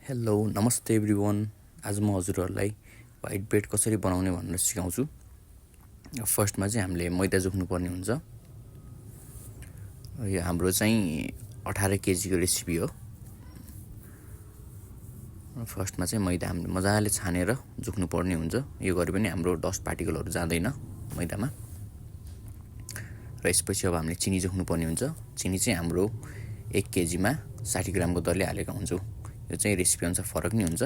Hello नमस्ते everyone. आज म हजुरहरूलाई व्हाइट ब्रेड कसरी बनाउने भनेर सिकाउँछु। फर्स्टमा चाहिँ हामीले मैदा जोख्नुपर्ने हुन्छ। यो हाम्रो चाहिँ 18 केजीको रेसिपी हो। फर्स्टमा चाहिँ मैदा हामीले मजाले छानेर जोख्नुपर्ने हुन्छ। यो गरे पनि हाम्रो डस्ट पार्टिकलहरू जाँदैन मैदामा। र यसपछि अब हामीले चिनी जोख्नुपर्ने हुन्छ। चिनी चाहिँ हाम्रो 1 केजीमा 60 ग्रामको दरले हालेका हुन्छौँ। यो चाहिँ रेसिपी अनुसार फरक नै हुन्छ,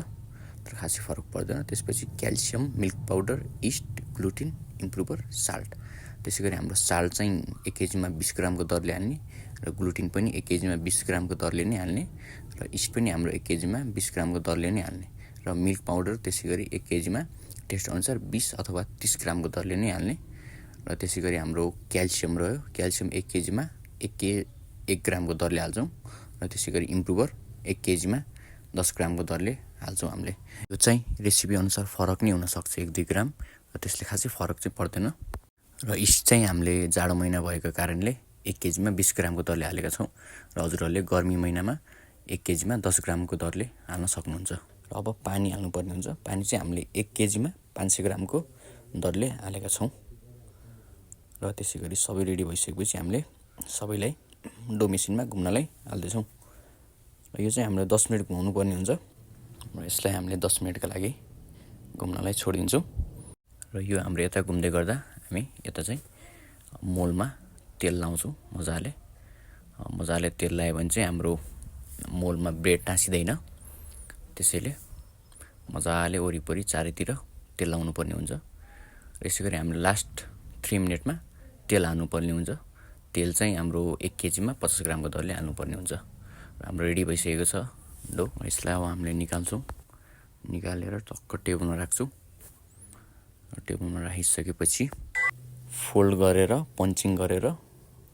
तर खासै फरक पर्दैन। त्यसपछि calcium, milk powder, yeast, gluten, improver, salt. त्यसै गरी हाम्रो साल्ट चाहिँ 1 केजीमा 20 ग्रामको दरले हाल्ने, र ग्लुटिन पनि 1 केजीमा 20 ग्रामको दरले नै हाल्ने, र इस्ट पनि हाम्रो 1 केजीमा 20 ग्रामको दरले नै हाल्ने, र मिल्क पाउडर त्यसै गरी 1 केजीमा टेस्ट अनुसार 20 अथवा 30 ग्रामको दरले नै हाल्ने। र त्यसै गरी हाम्रो क्याल्सियम रह्यो। क्याल्सियम 1 केजीमा 1 ग्रामको दरले हाल्छौँ, र त्यसै गरी इम्प्रुभर 1 केजीमा 10 ग्रामको दरले हाल्छौँ हामीले। यो चाहिँ रेसिपी अनुसार फरक नै हुनसक्छ 1-2 ग्राम, र त्यसले खासै फरक चाहिँ पर्दैन। र इस्ट चाहिँ हामीले जाडो महिना भएको कारणले 1 केजीमा 20 ग्रामको दरले हालेका छौँ, र हजुरहरूले गर्मी महिनामा 1 केजीमा 10 ग्रामको दरले हाल्न सक्नुहुन्छ। र अब पानी हाल्नुपर्ने हुन्छ। पानी चाहिँ हामीले 1 केजीमा 500 ग्रामको दरले हालेका छौँ। र त्यसै गरी सबै रेडी भइसकेपछि हामीले सबैलाई डो मेसिनमा घुम्नलाई हाल्दैछौँ। र यो चाहिँ हामीले 10 मिनट घुमाउनु पर्ने हुन्छ, र यसलाई हामीले 10 मिनटका लागि घुम्नलाई छोडिदिन्छौँ। र यो हाम्रो यता घुम्दै गर्दा हामी यता चाहिँ मोलमा तेल लाउँछौँ। मजाले तेल लायो भने चाहिँ हाम्रो मोलमा ब्रेड टाँसिँदैन। त्यसैले मजाले वरिपरि चारैतिर तेल लाउनु पर्ने हुन्छ। र यसै गरी हामीले लास्ट 3 मिनटमा तेल हाल्नुपर्ने हुन्छ। तेल चाहिँ हाम्रो 1 केजीमा 50 ग्रामको दरले हाल्नुपर्ने हुन्छ। हाम्रो रेडी भइसकेको छ डो। यसलाई अब हामीले निकाल्छौँ। निकालेर टक्क टेबलमा राख्छौँ। टेबलमा राखिसकेपछि फोल्ड गरेर पन्चिङ गरेर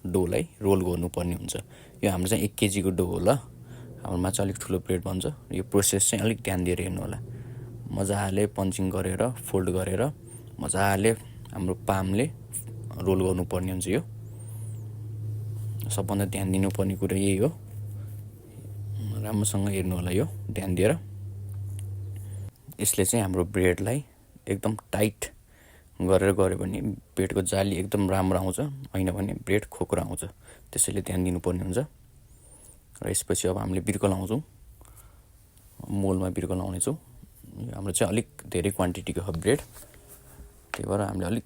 डोलाई रोल गर्नुपर्ने हुन्छ। यो हाम्रो चाहिँ 1 केजीको डो हो ल। हाम्रोमा चाहिँ अलिक ठुलो ब्रेड बन्छ। यो प्रोसेस चाहिँ अलिक ध्यान दिएर हेर्नु होला। मजाले पन्चिङ गरेर फोल्ड गरेर मजाले हाम्रो पामले रोल गर्नुपर्ने हुन्छ। यो सबभन्दा ध्यान दिनुपर्ने कुरा यही हो। राम्रोसँग हेर्नु होला यो ध्यान दिएर। यसले चाहिँ हाम्रो ब्रेडलाई एकदम टाइट गरेर गऱ्यो भने ब्रेडको जाली एकदम राम्रो आउँछ, होइन भने ब्रेड खोक्रो आउँछ। त्यसैले ध्यान दिनुपर्ने हुन्छ। र यसपछि अब हामीले बिर्को लाउँछौँ। मोलमा बिर्को लाउनेछौँ। हाम्रो चाहिँ अलिक धेरै क्वान्टिटीको हो ब्रेड, त्यही भएर हामीले अलिक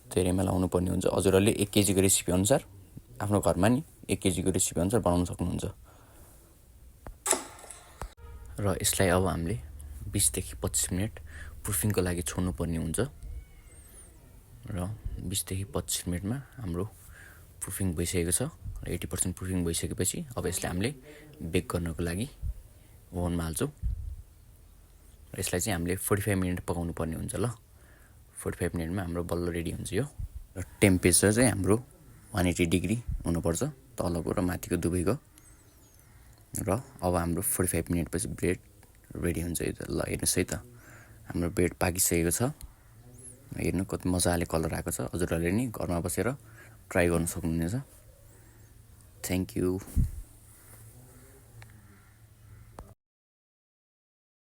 धेरैमा लाउनु पर्ने हुन्छ। हजुरहरूले 1 केजीको रेसिपी अनुसार आफ्नो घरमा नि 1 केजीको रेसिपी अनुसार बनाउन सक्नुहुन्छ। र यसलाई अब हामीले 20 देखि 25 मिनट प्रुफिङको लागि छोड्नुपर्ने हुन्छ। र 20 देखि 25 मिनटमा हाम्रो प्रुफिङ भइसकेको छ। र 80% प्रुफिङ भइसकेपछि अब यसलाई हामीले बेक गर्नको लागि ओभनमा हाल्छौँ। र यसलाई चाहिँ हामीले 45 मिनट पकाउनु पर्ने हुन्छ ल। 45 मिनटमा हाम्रो बल्ल रेडी हुन्छ यो। र टेम्परेचर चाहिँ हाम्रो 180 डिग्री हुनुपर्छ, तलको र माथिको दुवैको। र अब हाम्रो 45 मिनटपछि ब्रेड रेडी हुन्छ। ल हेर्नुहोस् है त, हाम्रो ब्रेड पाकिसकेको छ। हेर्नु कति मजाले कलर आएको छ। हजुरहरूले नि घरमा बसेर ट्राई गर्न सक्नुहुनेछ। Thank you.